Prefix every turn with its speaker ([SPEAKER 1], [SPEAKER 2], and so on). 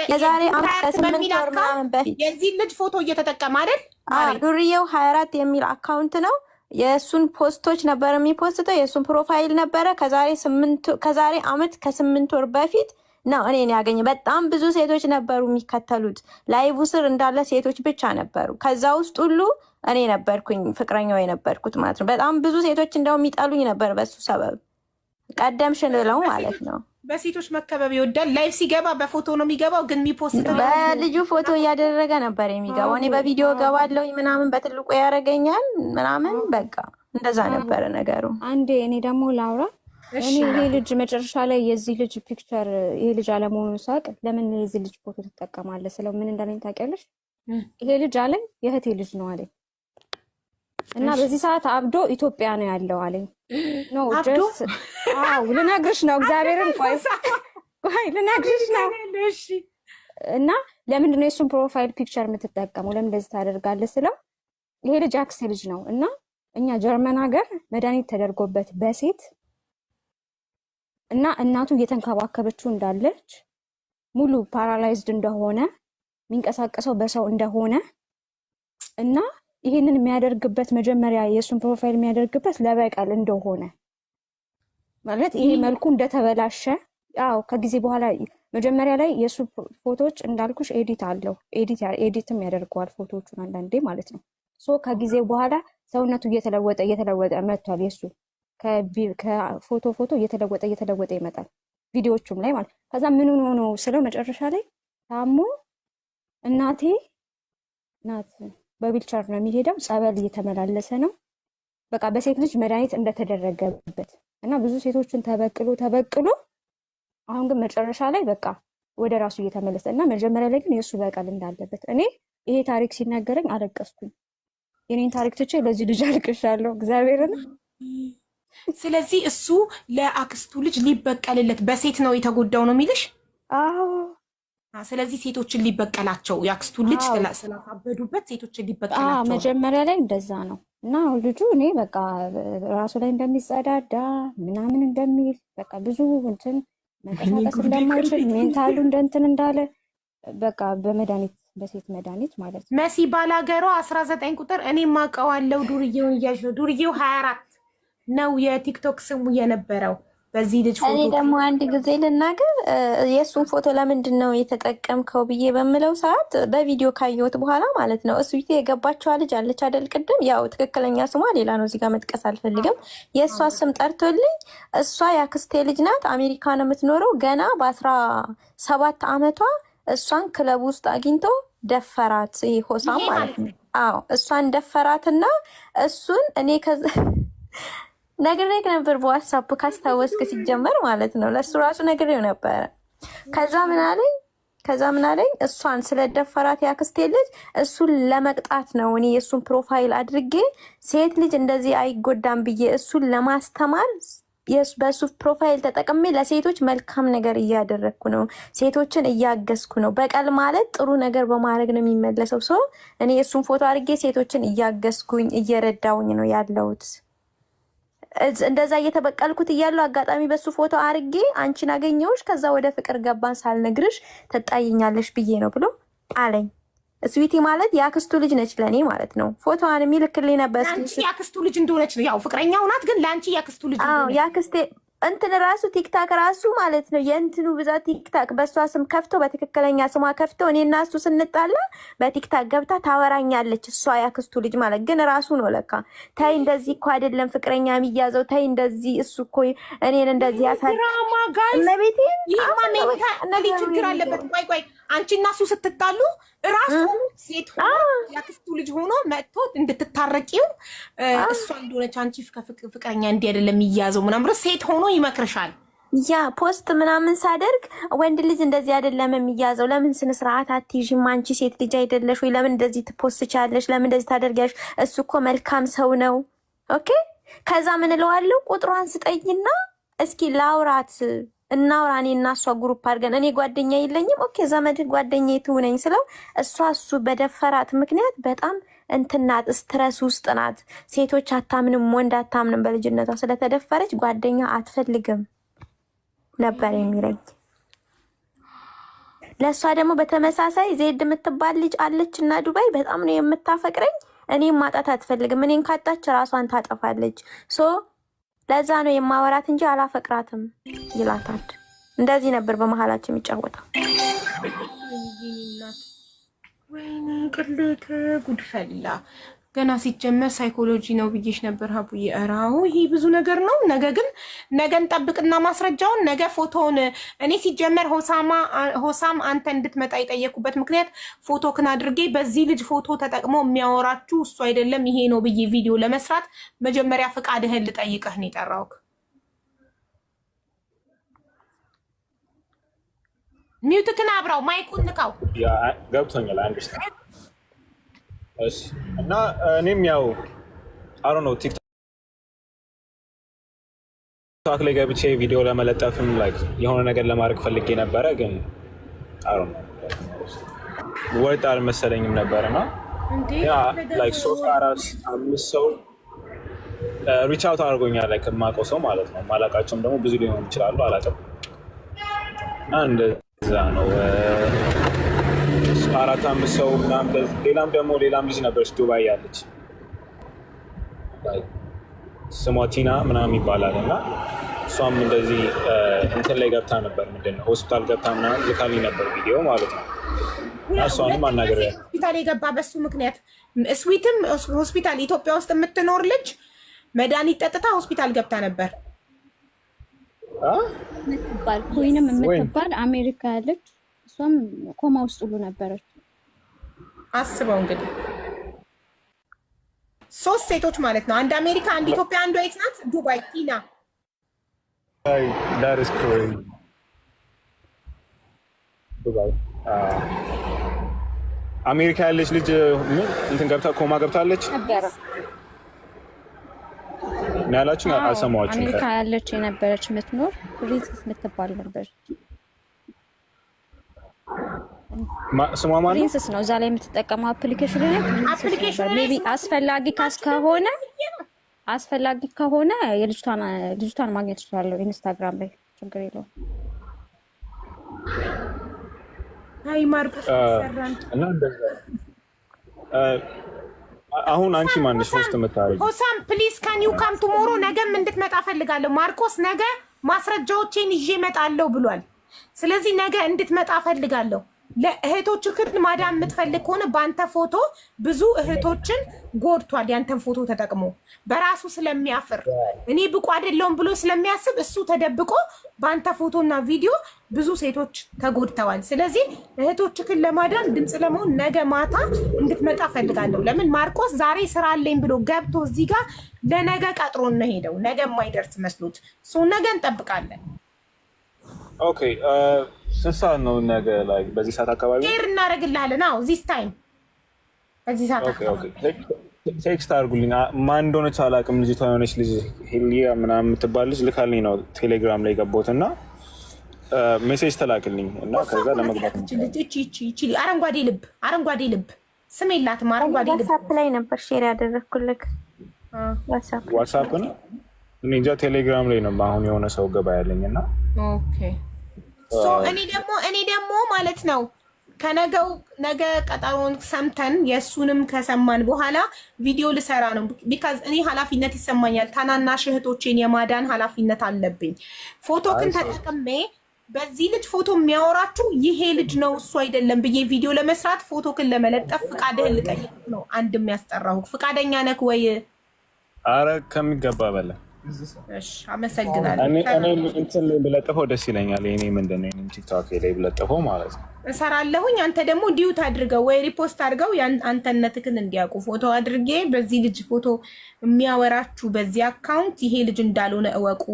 [SPEAKER 1] የዛሬ አመት
[SPEAKER 2] 24
[SPEAKER 1] ከስምንት
[SPEAKER 2] በሚል
[SPEAKER 1] ወር
[SPEAKER 2] account
[SPEAKER 1] ምናምን በፊት።
[SPEAKER 2] የዚህ ልጅ ፎቶ እየተጠቀመ አይደል?
[SPEAKER 1] አዎ።
[SPEAKER 2] ማሬ።
[SPEAKER 1] ዱርዬው 24 የሚል account ነው። የእሱን post ኦች ነበር የሚ post ተው፣ የእሱን profile ነበረ። ከዛሬ አመት ከ8 ወር በፊት ነው እኔን ያገኘ። በጣም ብዙ ሴቶች ነበሩ የሚከተሉት። Live ስር እንዳለ ሴቶች ብቻ ነበሩ። ከዛ ውስጥ ሁሉ እኔ ነበርኩኝ ፍቅረኛው የነበርኩት ማለት ነው። በጣም ብዙ ሴቶች እንደውም የሚጠሉኝ ነበር በሱ ሰበብ፣ ቀደምሽን ብለው ማለት ነው።
[SPEAKER 2] በሴቶች መከበብ ይወዳል። Live ሲገባ በፎቶ ነው የሚገባው፣ ግን የሚ post ተው
[SPEAKER 1] በልጁ ፎቶ እያደረገ ነበር የሚገባው። እኔ በቪዲዮ ገባለሁ ምናምን፣ በትልቁ ያደርገኛል ምናምን፣ በቃ እንደዛ ነበረ ነገሩ።
[SPEAKER 3] አንዴ እኔ ደግሞ ላውራ።
[SPEAKER 2] እሺ።
[SPEAKER 3] እኔ ይሄ ልጅ መጨረሻ ላይ የዚህ ልጅ picture ይሄ ልጅ አለመሆኑን ሳውቅ ለምን የዚህ ልጅ ፎቶ ትጠቀማለህ ስለው ምን እንዳለኝ ታውቂያለሽ? ይሄ ልጅ አለኝ የእህቴ ልጅ ነው አለኝ እና በዚህ ሰዓት አብዶ ኢትዮጵያ ነው ያለው አለኝ። No
[SPEAKER 2] አብዶ?
[SPEAKER 3] Just አዎ፣ ልነግርሽ ነው፣ እግዚአብሔርን፣ ቆይ ቆይ ልነግርሽ ነው።
[SPEAKER 2] እሺ።
[SPEAKER 3] እና ለምንድን ነው የእሱን profile picture የምትጠቀመው? ለምን እንደዚህ ታደርጋለህ ስለው ይሄ ልጅ አክስቴ ልጅ ነው እና እኛ ጀርመን ሀገር መድኃኒት ተደርጎበት በሴት እና እናቱ እየተንከባከበችው እንዳለች፣ ሙሉ paralyzed እንደሆነ፣ የሚንቀሳቀሰው በሰው እንደሆነ እና ይሄንን የሚያደርግበት መጀመሪያ የእሱን profile የሚያደርግበት ለበቀል እንደሆነ፣ ማለት ይሄ መልኩ እንደተበላሸ፣ አዎ፣ ከጊዜ በኋላ መጀመሪያ ላይ የእሱ ፎቶዎች እንዳልኩሽ edit አለው፣ edit ም ያደርገዋል ፎቶዎቹን አንዳንዴ ማለት ነው። So ከጊዜ በኋላ ሰውነቱ እየተለወጠ እየተለወጠ መጥቷል። የእሱ ከፎቶ ፎቶ እየተለወጠ እየተለወጠ ይመጣል ቪዲዮዎቹም ላይ ማለት። ከዛ ምን ሆኖ ነው ስለው መጨረሻ ላይ ታሞ እናቴ ናት፣ በዊልቸር ነው የሚሄደው፣ ጸበል እየተመላለሰ ነው። በቃ በሴት ልጅ መድኃኒት እንደተደረገበት እና ብዙ ሴቶችን ተበቅሎ ተበቅሎ አሁን ግን መጨረሻ ላይ በቃ ወደ ራሱ እየተመለሰ እና መጀመሪያ ላይ ግን የእሱ በቀል እንዳለበት። እኔ ይሄ ታሪክ ሲነገረኝ አለቀስኩኝ። የኔን ታሪክ ትቼ ለዚህ ልጅ አልቅሻለሁ። እግዚአብሔርን።
[SPEAKER 2] ስለዚህ እሱ ለአክስቱ ልጅ ሊበቀልለት በሴት ነው የተጎዳው ነው የሚልሽ?
[SPEAKER 3] አዎ።
[SPEAKER 2] ስለዚህ ሴቶችን ሊበቀላቸው፣ የአክስቱን ልጅ ስላሳበዱበት ሴቶችን ሊበቀላቸው ነው።
[SPEAKER 3] መጀመሪያ ላይ እንደዛ ነው እና አሁን ልጁ እኔ በቃ ራሱ ላይ እንደሚጸዳዳ ምናምን እንደሚል፣ በቃ ብዙ እንትን መንቀሳቀስ እንደማይችል፣ mental ኡ እንደ እንትን እንዳለ፣ በቃ በመድኃኒት፣ በሴት መድኃኒት ማለት ነው።
[SPEAKER 2] መሲ ባላገሯ 19 ቁጥር እኔም አውቀዋለሁ ዱርዬውን እያልሽ ነው። ዱርዬው 24 ነው የቲክቶክ ስሙ የነበረው በዚህ ልጅ
[SPEAKER 1] እኔ
[SPEAKER 2] ፎቶ።
[SPEAKER 1] ደግሞ አንድ ጊዜ ልናገር፣ የእሱን ፎቶ ለምንድን ነው የተጠቀምከው ብዬ በምለው ሰዓት በቪዲዮ ካየሁት በኋላ ማለት ነው። እሱ የገባችዋ ልጅ አለች አይደል? ቅድም ያው ትክክለኛ ስሟ ሌላ ነው፣ እዚህ ጋር መጥቀስ አልፈልግም። የእሷ ስም ጠርቶልኝ እሷ የአክስቴ ልጅ ናት፣ አሜሪካ ነው የምትኖረው። ገና በ17 አመቷ እሷን ክለብ ውስጥ አግኝቶ ደፈራት። ይሄ ሆሳም
[SPEAKER 2] ይሄ
[SPEAKER 1] ማለት
[SPEAKER 2] ማለት
[SPEAKER 1] ነው። አዎ፣ እሷን ደፈራትና እሱን እኔ ነግሬህ ነበር በዋትሳፕ ካስታወስክ፣ ሲጀመር ማለት ነው። ለእሱ ራሱ ነግሬው ነበረ። ከዛ ምን አለኝ? ከዛ ምን አለኝ? እሷን ስለደፈራት ያክስቴ ልጅ እሱን ለመቅጣት ነው እኔ የእሱን profile አድርጌ ሴት ልጅ እንደዚህ አይጎዳም ብዬ እሱን ለማስተማር በእሱ profile ተጠቅሜ ለሴቶች መልካም ነገር እያደረግኩ ነው። ሴቶችን እያገዝኩ ነው። በቀል ማለት ጥሩ ነገር በማድረግ ነው የሚመለሰው። So እኔ የእሱን ፎቶ አድርጌ ሴቶችን እያገዝኩኝ እየረዳውኝ ነው ያለሁት። እንደዛ እየተበቀልኩት እያለሁ አጋጣሚ በሱ ፎቶ አርጌ አንቺን አገኘሁሽ፣ ከዛ ወደ ፍቅር ገባን፣ ሳልነግርሽ ትጣይኛለሽ ብዬ ነው ብሎ አለኝ። ስዊቲ ማለት የአክስቱ ልጅ ነች ለእኔ ማለት ነው። ፎቶዋን የሚልክልኝ ነበር።
[SPEAKER 2] ለአንቺ የአክስቱ ልጅ እንደሆነች ነው። ያው ፍቅረኛው ናት፣ ግን ለአንቺ የአክስቱ ልጅ እንደሆነች።
[SPEAKER 1] የአክስቴ እንትን ራሱ ቲክታክ ራሱ ማለት ነው፣ የእንትኑ ብዛት ቲክታክ በእሷ ስም ከፍቶ፣ በትክክለኛ ስሟ ከፍቶ እኔና እሱ ስንጣላ በቲክታክ ገብታ ታወራኛለች። እሷ ያክስቱ ልጅ ማለት ግን ራሱ ነው ለካ። ተይ እንደዚህ እኮ አይደለም ፍቅረኛ የሚያዘው፣ ተይ እንደዚህ፣ እሱ እኮ እኔን እንደዚህ ያሳ
[SPEAKER 2] ድራማ guys።
[SPEAKER 1] እመቤቴን።
[SPEAKER 2] ይሄማ mentally ችግር አለበት። ቆይ ቆይ፣ አንቺ እና እሱ ስትጣሉ እራሱ ሴት ሆኖ የአክስቱ ልጅ ሆኖ መጥቶ እንድትታረቂው እሷ እንደሆነች፣ አንቺ ፍቅረኛ እንዲህ አይደለም የሚያዘው ምናምን ብሎ ሴት ሆኖ ይመክርሻል።
[SPEAKER 1] Yeah፣ post ምናምን ሳደርግ ወንድ ልጅ እንደዚህ አይደለም የሚያዘው፣ ለምን ስነ ስርዓት አትይዥም? አንቺ ሴት ልጅ አይደለሽ ወይ? ለምን እንደዚህ ት post ቻለሽ? ለምን እንደዚህ ታደርጊያለሽ? እሱ እኮ መልካም ሰው ነው። Okay፣ ከዛ ምን እለዋለሁ? ቁጥሯን ስጠኝና እስኪ ላውራት፣ እናውራ፣ እኔ እና እሷ group አድርገን፣ እኔ ጓደኛ የለኝም። Okay፣ ዘመድ ጓደኛ ትሁነኝ ስለው እሷ እሱ በደፈራት ምክንያት በጣም እንትናት stress ውስጥ ናት። ሴቶች አታምንም፣ ወንድ አታምንም። በልጅነቷ ስለተደፈረች ጓደኛ አትፈልግም ነበር የሚለኝ። ለእሷ ደግሞ በተመሳሳይ ዜድ የምትባል ልጅ አለች እና ዱባይ በጣም ነው የምታፈቅረኝ። እኔም ማጣት አትፈልግም። እኔን ካጣች ራሷን ታጠፋለች። So ለዛ ነው የማወራት እንጂ አላፈቅራትም ይላታል። እንደዚህ ነበር በመሀላቸው የሚጫወተው።
[SPEAKER 2] ወይኔ ቅሌት፣ ጉድፈላ። ገና ሲጀመር ሳይኮሎጂ ነው ብዬሽ ነበር ሀቡዬ። ኧረ አዎ ይሄ ብዙ ነገር ነው። ነገ ግን ነገ እንጠብቅና ማስረጃውን ነገ ፎቶውን እኔ ሲጀመር ሆሳም አንተ እንድትመጣ የጠየኩበት ምክንያት ፎቶክን አድርጌ በዚህ ልጅ ፎቶ ተጠቅሞ የሚያወራችሁ እሱ አይደለም ይሄ ነው ብዬ ቪዲዮ ለመስራት መጀመሪያ ፈቃድህን ልጠይቅህ ነው የጠራሁህ። Mute ክን አብራው፣ mic ኡን ንካው።
[SPEAKER 4] ገብቶኛል። Understand። እና እኔም ያው I don't know ቲክቶክ ላይ ገብቼ ቪዲዮ ለመለጠፍም like የሆነ ነገር ለማድረግ ፈልጌ ነበረ፣ ግን I don't know ወጥ አልመሰለኝም ነበር። እና like ሶስት አራት አምስት ሰው reach out አድርጎኛል፣ like የማውቀው ሰው ማለት ነው። ማላውቃቸውም ደግሞ ብዙ ሊሆኑ ይችላሉ፣ አላውቅም። እና እንደዛ ነው፣ አራት አምስት ሰው ምናምን። ሌላም ደግሞ ሌላም ልጅ ነበረች ዱባይ ያለች፣ ስሟ ቲና ምናምን ይባላል። እና እሷም እንደዚህ እንትን ላይ ገብታ ነበር፣ ምንድን ነው፣ ሆስፒታል ገብታ ምናምን ልካልኝ ነበር ቪዲዮ ማለት ነው። እና እሷንም አናግሬያለሁ።
[SPEAKER 2] ሆስፒታል የገባ በሱ ምክንያት ስዊትም ሆስፒታል ኢትዮጵያ ውስጥ የምትኖር ልጅ መድኃኒት ጠጥታ ሆስፒታል ገብታ ነበር።
[SPEAKER 3] የምትባል ኮይንም የምትባል አሜሪካ ያለች እሷም ኮማ ውስጥ ሁሉ ነበረች።
[SPEAKER 2] አስበው እንግዲህ ሶስት ሴቶች ማለት ነው። አንድ አሜሪካ፣ አንድ ኢትዮጵያ፣ አንዷ የት ናት? ዱባይ ቲና።
[SPEAKER 4] That is crazy. ዱባይ አሜሪካ ያለች ልጅ ምን እንትን ገብታ ኮማ ገብታለች
[SPEAKER 3] ነበረ
[SPEAKER 4] ነው ያላችሁ? አልሰማኋችሁም።
[SPEAKER 3] አሜሪካ ያለች የነበረች የምትኖር ፕሪንሰስ የምትባል ነበረች።
[SPEAKER 4] ስሟ ማን ነው?
[SPEAKER 3] ፕሪንሰስ ነው እዛ ላይ የምትጠቀመው application ላይ
[SPEAKER 2] application ኑ ላይ
[SPEAKER 3] maybe አስፈላጊ ከሆነ የልጅቷን ማግኘት እችላለሁ። ኢንስታግራም ላይ ችግር የለውም።
[SPEAKER 2] አይ ማርቆስ ሰራን።
[SPEAKER 4] እና እንደዛ አሁን አንቺ ማንሽ host የምታደርጊው?
[SPEAKER 2] ሆሳም፣ please can you come tomorrow? ነገም እንድትመጣ ፈልጋለሁ። ማርቆስ ነገ ማስረጃዎቼን ይዤ እመጣለሁ ብሏል። ስለዚህ ነገ እንድትመጣ ፈልጋለሁ። ለእህቶችህን ማዳን የምትፈልግ ከሆነ በአንተ ፎቶ ብዙ እህቶችን ጎድቷል። ያንተን ፎቶ ተጠቅሞ በራሱ ስለሚያፍር፣ እኔ ብቁ አይደለሁም ብሎ ስለሚያስብ እሱ ተደብቆ በአንተ ፎቶና ቪዲዮ ብዙ ሴቶች ተጎድተዋል። ስለዚህ እህቶችህን ለማዳን ድምፅ ለመሆን ነገ ማታ እንድትመጣ ፈልጋለሁ። ለምን ማርቆስ ዛሬ ስራ አለኝ ብሎ ገብቶ እዚህ ጋር ለነገ ቀጥሮ ነው ሄደው ነገ የማይደርስ መስሎት፣ ነገ እንጠብቃለን።
[SPEAKER 4] Okay፣ ስንት ሰዓት ነው ነገ? Like በዚህ ሰዓት አካባቢ
[SPEAKER 2] Share እናደርግልሃለን። አዎ፣ this time በዚህ ሰዓት።
[SPEAKER 4] Okay፣ text አድርጉልኝ። ማን እንደሆነች አላውቅም። ልጅቷ የሆነች ልጅ ሄሊያ ምናምን የምትባል ልጅ ልካልኝ ነው ቴሌግራም ላይ ገባሁት እና message ተላክልኝ እና ከዛ ለመግባት
[SPEAKER 2] አረንጓዴ ልብ፣ አረንጓዴ ልብ፣ ስም የላትም። አረንጓዴ ልብ።
[SPEAKER 1] ዋትሳፕ ላይ ነበር share ያደረግኩልክ።
[SPEAKER 4] ዋትሳፕ ነው፣ እኔ እንጃ፣ ቴሌግራም ላይ ነው አሁን የሆነ ሰው ገባ ያለኝ እና
[SPEAKER 2] Okay፣ so እኔ ደግሞ ማለት ነው ከነገው ነገ ቀጠሮን ሰምተን የእሱንም ከሰማን በኋላ ቪዲዮ ልሰራ ነው። Because እኔ ኃላፊነት ይሰማኛል። ታናናሽ እህቶቼን የማዳን ኃላፊነት አለብኝ። ፎቶክን ተጠቅሜ በዚህ ልጅ ፎቶ የሚያወራችሁ ይሄ ልጅ ነው እሱ አይደለም ብዬ ቪዲዮ ለመስራት ፎቶክን ለመለጠፍ ፍቃድህን ልጠይቅ ነው። አንድ የሚያስጠራሁ ፍቃደኛ ነክ ወይ?
[SPEAKER 4] አረ ከሚገባ በላይ።
[SPEAKER 2] እሺ፣ አመሰግናለሁ።
[SPEAKER 4] እኔ እንትን ላይ ብለጥፈው ደስ ይለኛል። የኔ ምንድን ነው፣ የኔም ቲክቶክ ላይ ብለጥፈው ማለት ነው።
[SPEAKER 2] እሰራለሁኝ። አንተ ደግሞ duet አድርገው ወይ repost አድርገው አንተነትክን እንዲያውቁ ፎቶ አድርጌ በዚህ ልጅ ፎቶ የሚያወራችሁ በዚህ account ይሄ ልጅ እንዳልሆነ እወቁ።